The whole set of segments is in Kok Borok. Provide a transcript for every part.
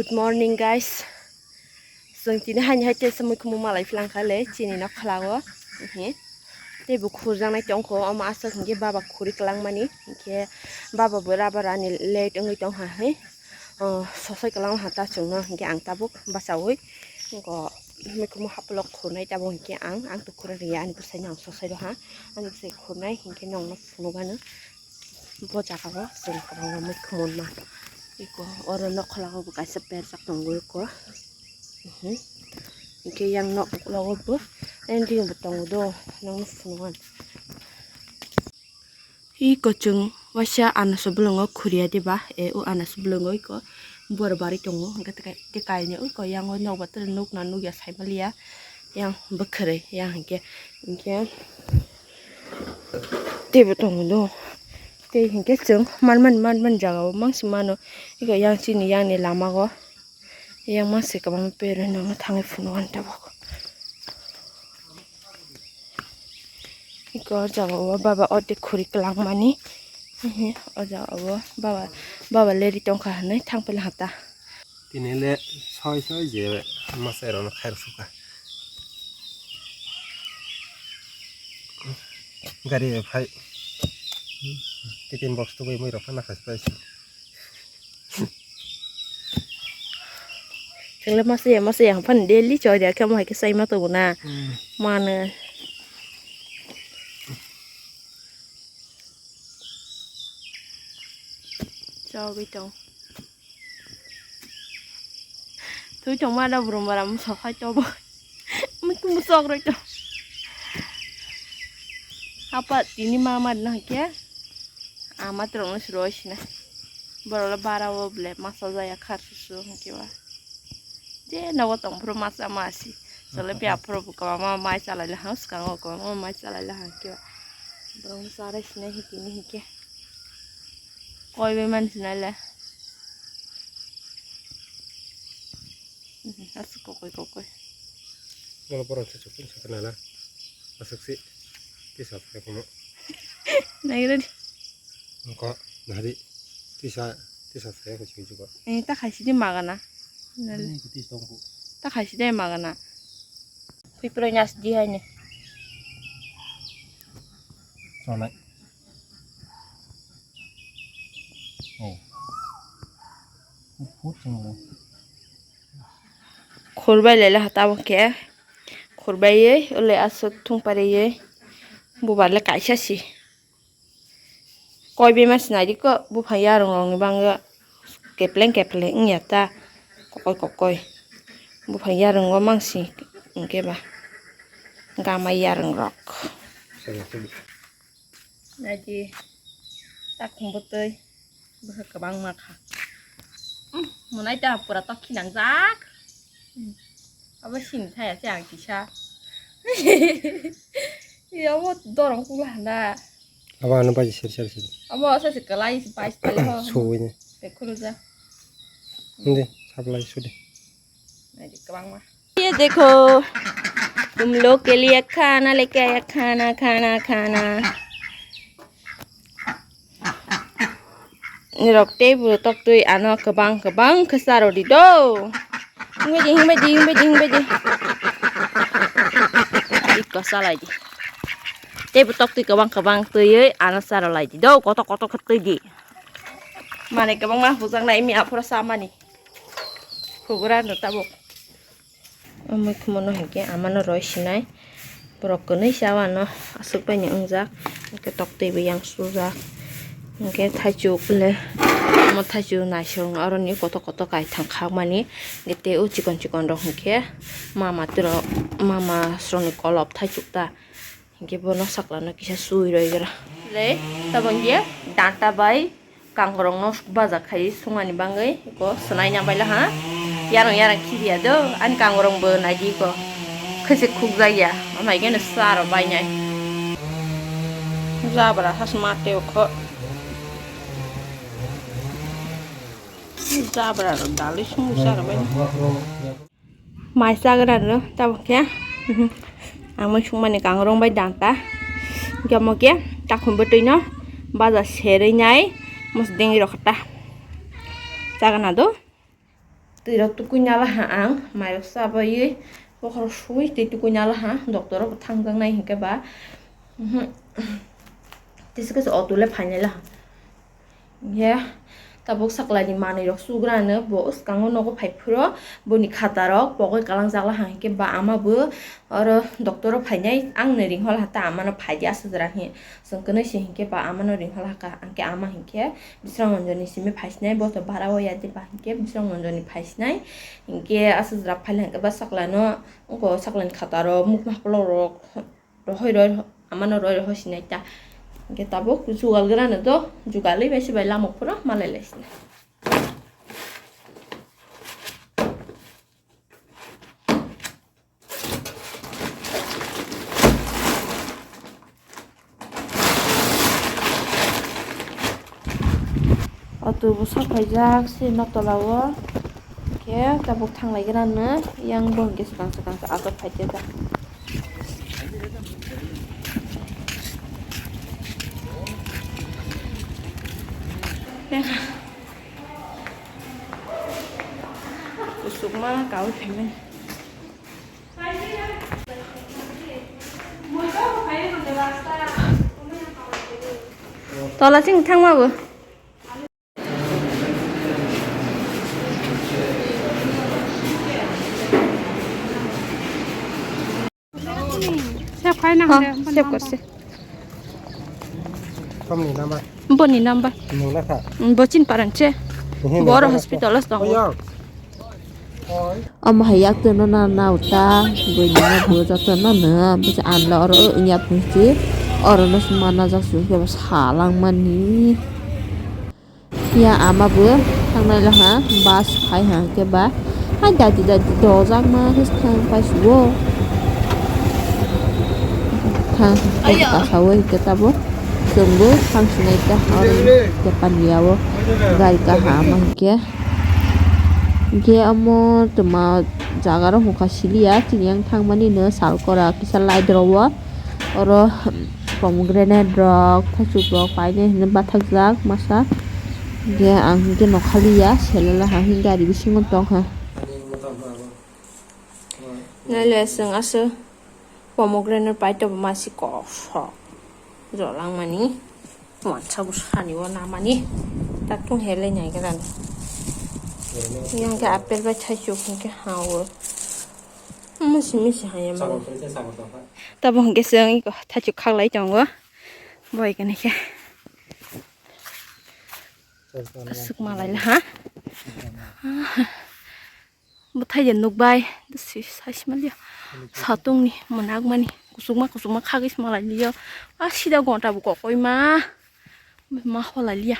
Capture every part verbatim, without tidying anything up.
Good morning, guys. Chwng tini haini hai tesa muikhumu malai phlangkha le chini nok khwlago. Ehe. Tei bo khurjaknai tongkho, omo aswk hinkhe baba khuri kwlangmani, hinkhe baba bo rubber ani late wngwi tongkha hai. Oh, sosai kwlangma ha ta chwngno, hinkhe ang tabuk bachaui. Go muikhumu haplo khurnai tabuk hinkhe ang, ang to khurna rwya ani bwsaino ang sosai rw ha. Ani bwsai khurnai hinkhe nongno phunukgano. Bo jaga o chwng kwbangma muikhumu ma. Eko oro nokhwlago bo kaisa berjak tongo eko. Mhm. Hinkhe yang nokhwlago bo ending bo tongo do, nongno phunukgano. Iko chwng waisa anaso bwlwngo khuriya diba, e, o anaso bwlwngo iko bor bari tongo, hwnkhe tei kai-, tei kainwi iko yango nokbar tere nukna nukya saimaliya, yang bwkhwrwi, yang hinkhe, hinkhe teibo tongo do, tei hinkhe chwng manmani, manmani jagao mangsi mano, iko yang chini yangni lamao. Yang mangsi kwbangma berwi nangno thangwi phunukgo ani tabuk. Iko o jaga o baba o tei khuri kwlangmani. Hihi o jaga o baba, baba leri tongkha hinwi thangphili hata. Tini le soi soi je masa rok no khair suka. Gari bai phai. Tiffin box tubui mui rok phano khai phai. Chwngno masa ya, masa ya, phano daily choi da khe, omo hai khe sai ma tongo na. Hmm. Mano. Chogwi tong. Twi tong ma da brum bara masa phai to bo. Mui kumu sok roi to. Apa tini mama na khe. Ama trok no siro sina. Borok le bara o ble masa jaya khar susu hwnkhe ba. Je nogo tong phuru masa masi. Chole pia phuru bo kwbangma mai chalai le hang swkango kwbangma mai chalai le hang khe ba. Borok no chara sina hiki ni hike. Koi bai man sina le. Mhm, aswk kokoi kokoi. Bono borok se chukun sakana la. Aswk si. Tisa phai kono. Nai re di. Ko nari. Tisa, tisa phai ko chukun chuko. Eh, ta khai sidi magana. Nari. Ni ko tis tong ko. Ta khai sidi magana. Pui pura nyas di hai ne. Sonai. Oh. Phut sing. Khurbai lele hata bo khe. Khurbai ye, ole aswk thung pare ye. Bubar le kaisa si. Koi bema sinai di ko, buphang yarung rok ni bangyo. Kepleng kepleng wngya ta. Kokoi kokoi. Buphang yarung o mangsi hwnkhe ba. Gama yarung rok. Naidi, takhum bwtwi, bwkha kwbangma kha. Umm, mwnai ta pura tok khinangjak. Umm, abo sini thaya se ang kisa. Abo dorong kula hana. Abo ano baji seri seri seri. Abo asa se kalai se pai se tele ho. Suwi ne. Te khuluja. Hindi, sablai sudi. Naidi kwbangma. ये देखो, तुम लोग के लिए खाना लेके आया, खाना, खाना, खाना। Nirok tei bo tok twi ano kwbang kwbang khe charo di do. Hingbai di, hingbai di, hingbai di, hingbai di. Iko salai di. Tei bo tok twi kwbang kwbang twiwi ano charo lai di do. Kotok kotok khe twi di. Mane kwbangma hujaknai mi aphuru samani. Hugra no tabuk. Omo khumono hinkhe amano roi sinai. Borok kwnwi sa o ano aswk bai ni wngjak. Hinkhe tok twi bo yang sujak. Hinkhe thaichuk le omo thaichuk naisong aroni kotor kotor kaithang khakmani. Hinkhe tei o chikon chikon rok hinkhe mama turo mama sroni kolop thaichuk ta. Hinkhe bono saklano kisa sui roi gra. Le tabang ye danta bai kangrokno baja khai sungani bangwi eko swnai nang baila ha. Yarang yarang khibiya do ani kangrok bo naidi eko khese khukjak ya. Amai geno saro bainai. Jabra has mate okho. Jabra rok dalwi sung saro bainai. Mai chagra rw tabuk khe, mhm, ang mui sungmani kangrong bai danta. Hinkhe omo khe takhum bwtwi no baja serwi nai mosdengwi rw kha ta. Chagana do. twi rok tukui nala ha ang, mai rok chabaiwi, bokhorok sui twi tukui nala ha, doctor rok bo thangjaknai hinkhe ba, mhm, tisa kisa auto le phainai la ha. Hinkhe tabuk saklai ni manwi rok sugrano bo swkango nogo phai phuru boni khata rok pogwi kalangjak la ha, hinkhe ba ama bo oro doctor rok phainai ang no ringhol ha ta ama no phaidi aswk jora hinkhe. Chwng kwnwi se hinkhe ba ama no ringhal haka, hinkhe ama hinkhe Biswrang Monjoni simi phaisinai, bo to bara o ya de ba hinkhe Biswrang Monjoni phaisinai. Hinkhe aswk jora phaila hinkhe ba sakla no, wngkha sakla ni khataro mukma haplok rok rohoi roi ama no roi rohoi sinai ta. Hinkhe tabuk jugal gra no do, jugalwi bai se bai lama phuru malai lai sinai. Auto bo sok phaijak se nok tola o, khe tabuk thanglai gra no, yang bo hinkhe swkang swkang se aswk phai khe ta. Kusukma kawi phaimani. Tola ching thangma bo. Save khai na hande, save korse. Kamni number? Boni number. Nung lekha? Bo chin parang che. Boro hospital os tongo. Omo hai yak tono na na uta, boi na bo ja tono na, bo se anla oro nya pungsi, oro no sma na jak su ke salang mani. Ya ama bo thangnai laha, bus phai ha ke ba, hai dadi dadi dojak ma ke thang pai suo. Thang kasawo ke tabo, chwngbo thang sinai ta oro ke paniya o gari kaha ama ke. Hinkhe omo twma jaga rok hwnkha siliya, chini yang thangmani no sal kora kisa light rw o, oro pomegranate rok, thaichuk rok painai hinwi bathakjak masa. Hinkhe ang hinkhe nokhaliya, selala ha hinkhe gari bisingo tongkha. Naile chwng aswk. Pomegranate pai to masi kosok. Jolangmani. Wansa bo sani o namani. Tatung hele nyai gran. Yang ke apple bai thaichuk hingke hawo. Misi misi haya mani. Tabo hingke seng iko thaichuk khaklai tongo. Boi kani ke. Aswk malai ha. Bwthai je nukbai, si-, saismaliya. Satungni mwnakmani, kuchukma, kuchukma khagwi smalai liyo. A sida gonta bo kokoi ma. Ma holai liya.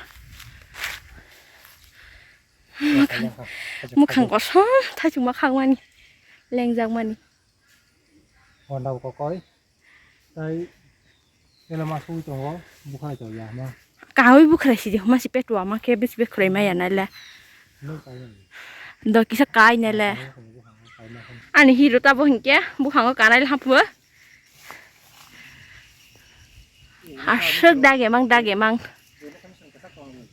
Mwkhang, mwkhang kosom, thaichukma khagmani, lengjakmani. Gonta bo kokoi. Tai ela ma sui tongo, bukhai to ya ma. Kawi bukhrai sidi huma si petu ama ke bis be khrai ma ya na le. Nuk kai na. Do kisa kai na le. Ani hero ta bo hinke, bukhango kanai le hapu. Aswk dage mang, dage mang.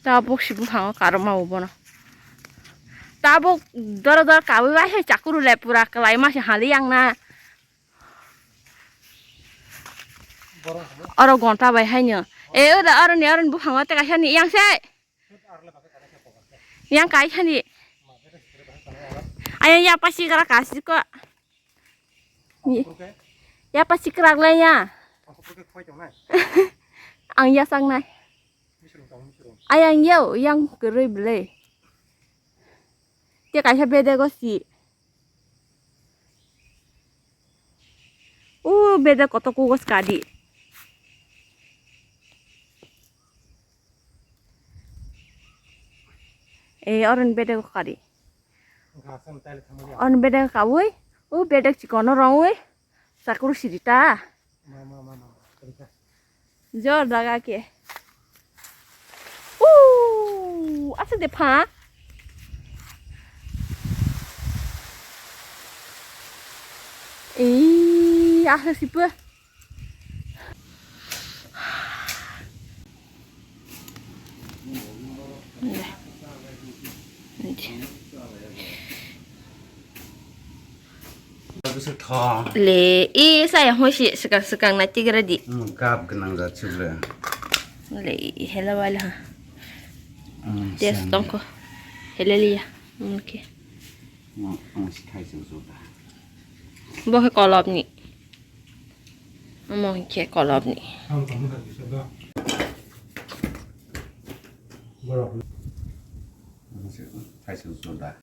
Ta bo si bukhango karo ma bo no. Ta bo doro doro kawi wa he chakuru le pura kalai ma si hali yang na. Oro gonta bai haino. E, oro, oro ni, oro ni buphango tei kaisa ni yang se. Yang kaisa ni. Ayang ya pasi kara kasi ko. Ya pasi kara le ya. Ang ya sang nai. Ayang yo, yang kerui bele. Tei kaisa bedego si. O bedek koto kugos kadi. E, oron bedek kadi. Oron bedek kawi. O bedek chikono rongwi. Sakuru sirita. Jor daga ke. Ooh, asa de pha. Ee, asa sipa. Thong. Le, i saya hoi si sekang sekang na tigra di. Hmm, kap genang jat sih le. Le, hello wala ha. Hmm, test sen. Tongko. Hello liya. Oke. Hmm, hmm, si thai sih sudah. Bo ke kolop ni. Amo ke kolop ni. Hmm, si thai sih sudah.